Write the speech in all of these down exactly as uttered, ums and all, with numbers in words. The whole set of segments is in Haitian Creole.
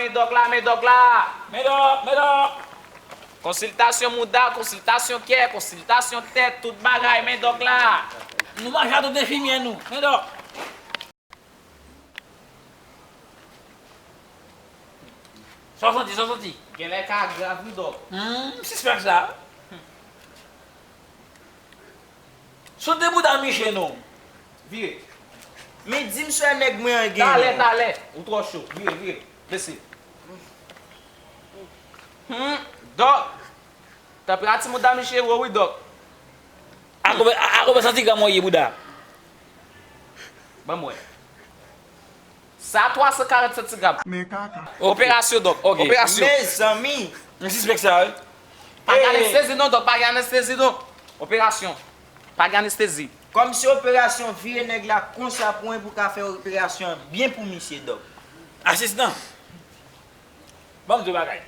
Men dòk la, men dòk la. Men dòk, men dòk. Konsiltasyon mouda, konsiltasyon kè, konsiltasyon tèt, tout bagay, men dòk la. Nou mache a tout enfimyè nou, men dòk. Sa w santi, sa w santi? Genlè ka grav wi dòk. Hmm, m sispèk sa. Sot de bouda miche non. Vire. Men di m si w wè nèg mwen an gen. Talè, talè. Ou twò cho. Vire, vire. Bese. Hmm, dòk. Tanperati mouda miche wo wi dòk. A konbyen, a, a konbyen santigram w ye bouda? Ban m wè. Sa twa san karant santigram. Men kaka. Operasyon dòk, ok. Operasyon. Mezanmi. M sispèk sa wi. Pa gen anestezi non dòk, pa gen anestezi non. Operasyon. Pa gen anestezi. Kòm se operasyon, vire nèg la konsa pou mwen pou ka fè operasyon an byen pou misye dòk. Asistan. Ban m di w bagay.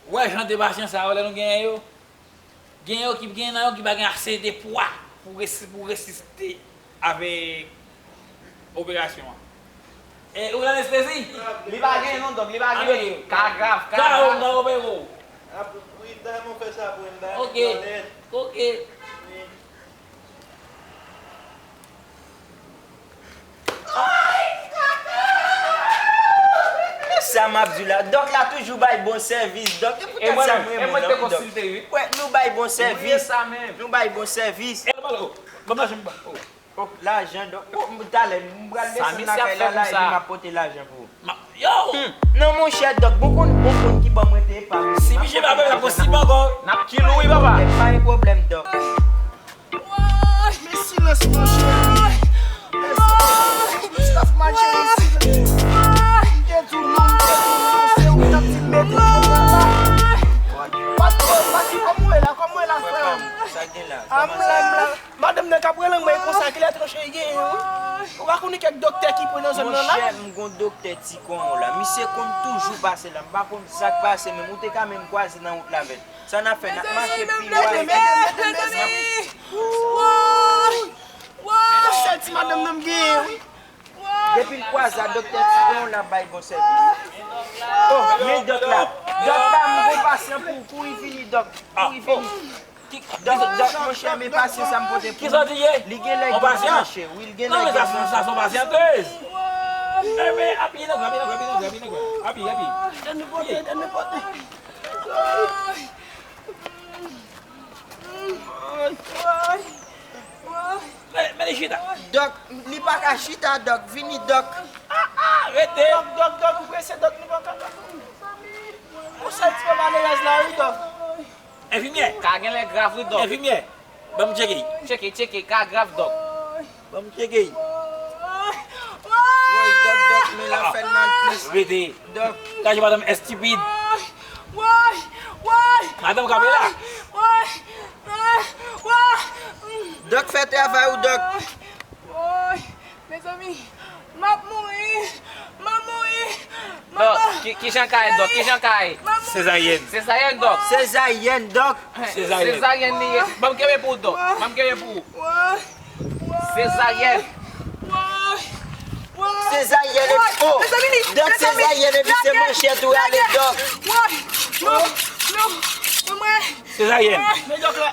Ou wè jan de pasyan sa yo lè nou genyen yo? Gen yo ki gen nan yo ki pa gen ase de pwa pou resi, pou reziste avèk operasyon an. E ou anestezi? Li pa gen non dòk, li pa gen. Ka grav, ka grav. Ka ou nan opere w. Wi, ta mwen fè sa pou mwen. Ok. Ok. Sa m ap di w la, dòk la toujou bay bon sèvis, dòk. E poutèt sa m renmen l wi, dòk. Wè, nou bay bon sèvis. Nou bay bon sèvis. E, ban m lajan m ba. Oh, lajan, dòk. Oh, talè, m pral desann lakay la, la, epi m ap pote lajan pou ou. Yo! Hmm. Non, monchè, dòk, bon konn, bon konn ki bò m rete epa m. Si misye pa vle, l ap pran sip ankò. N ap kill ou wi, papa. Pa gen pwoblèm, dòk. Men silans, monchè. Staff Malcheri, silans. M te di w non, m te di w non, se ou k t ap di m mete kò w la. Pati, pati, kòman w ye la, kòman w ye la, frè m? Sa gen la? A, m la, m la. Madanm nan k ap rele mwen konsa, kilè tranche genyen, wi. Ou pa konnen kèk doktè ki pran nan zòn nan la? Monchè, m gon doktè ti konwo la. Misye konn toujou pase la. M pa konn sa k pase, men ou te ka menm kwaze nan wout la avè l. Sa n ap fè, n ap mache pi lwen. Mezanmi, mezanmi, mezanmi. Woy! Woy! Yon sèl ti madanm nan m genyen, wi. Depi l kwaze a, doktè ti konwo la bay bon sèvis. Oh, men dòk la. Dòk ba m gon pasyan pou ou, kouri vini, dòk. Kouri vini. Dòk, dòk, monchè, men pasyan sa m pote pou ou. Kisa w di ye? Li genlè gen manche. Wi, li genlè gen manche. Non, men sa se yon pasyantèz. Enben, apiye nan kò, apiye nan kò, apiye nan kò, apiye nan kò. Apiye, apiye. Apiye. Men, men li chita. Dòk, li pa ka chita, dòk. Vini, dòk. Ah, ah, rete. Dòk, dòk, dòk, ou prese, dòk, nou pa ka. Yon sèl ti pè malerèz la, wi, dòk. Enfimyè. Ka genlè grav, wi, dòk. Enfimyè. Ban m tcheke. Tcheke, tcheke, ka grav, dòk. Ban m tcheke. Woy, dòk, dòk, men l ap fè l mal plis. Rete. Dòk. Gaje madanm estipid. Woy, woy. Madanm kanpe la. Woy, woy, woy. Dòk, fè travay ou, dòk. Woy, mezanmi, m ap mouri. M ap mouri. Dòk, ki, ki jan ka ye, dòk? Ki jan ka ye? Sezaryèn. Sezaryèn, dòk. Sezaryèn, dòk. Sezaryèn. Sezaryèn li ye. Ban m kenbe pou ou, dòk. Ban m kenbe pou ou. Woy. Sezaryèn. Sezaryèn epi, oh, dòk, sezaryèn epi se manchèt ou rale, dòk. Woy, non, non, non, mwen. Sezaryèn. Men dòk la.